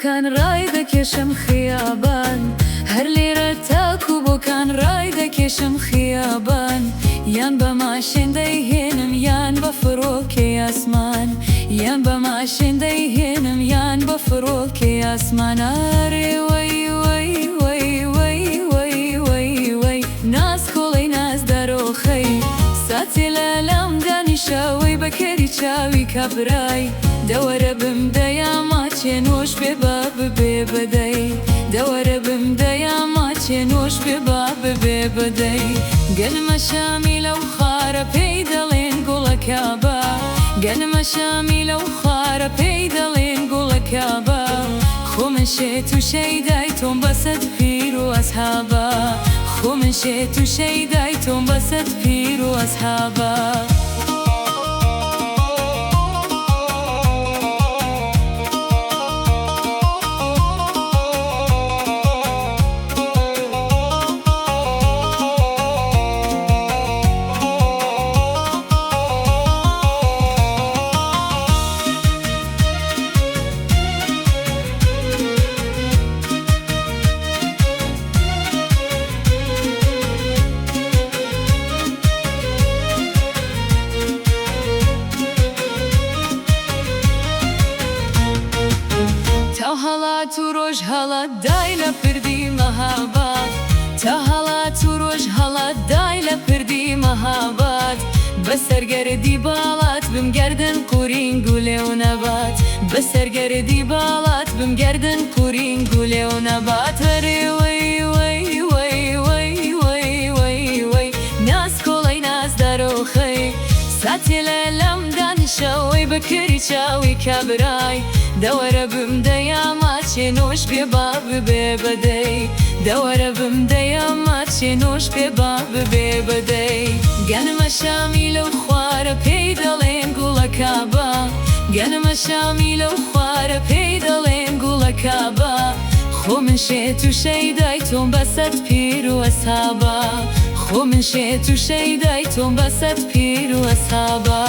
بۆکان ڕای دەکێشم خیابان، هەر لێرە تاکو بۆکان ڕای دەکێشم خیابان. یان بە ماشێن دەیهێنم یان بە فڕۆکەی ئاسمان، یان بە ماشێن دەیهێنم یان بە فڕۆکەی ئاسمان. ئارێ وەی وەی وەی وەی وەی وەی وەی ناسکۆڵەی نازدارۆخەی، ساتێ لە لام دانیشە وەی بە کەری چاوی کابرای. دەوەرە بمدەیا ماچێ نۆش بێ با ببێ بەدەی، دەوەرە بمدەیا ماچێ نۆش بێ با ببێ بەدەی. گەنمە شامی لەو خارە پێی دەڵێن گوڵەکابە، گەنمە شامی لەو خارە پێی دەڵێن گوڵەکابە. خۆ من شێت و شەیدای تۆم بەسەد پیر و ئەسحابە، خۆ من شێت و شەیدای تۆم بەسەد پیر و ئەسحابە. تا هەڵات و ڕۆژ هەڵات دای لە پردی مەهاباد، تا هەڵات و ڕۆژ هەڵات دای لە پردی مەهاباد. بەسەر گەردی باڵات بم گەردن قورینگ و لێو نەبات، بەسەر گەردی باڵات بم گەردن قورینگ و لێو نەبات. ئەرێ وەی وەی وەی وەی وەی وەی وەی ناسکۆڵەی نازدارۆخەی، ساتێ لە لام دانیشە وەی بە کەری چاوی کابرای. دەوەرە بمدەیا ماچێ نۆش بێ با ببێ بەدەی، دەوەرە بمدەیا ماچێ نۆش بێ با ببێ بەدەی. گەنمە شامی لەو خوارە پێی دەڵێن گوڵەکابە، گەنمە شامی لەو خوارە پێی دەڵێن گوڵەکابە. خۆ من شێت و شەیدای تۆم بەسەد پیر و ئەسحابە، خۆ من شێت و شەیدای تۆم بەسەد پیر و ئەسحابە.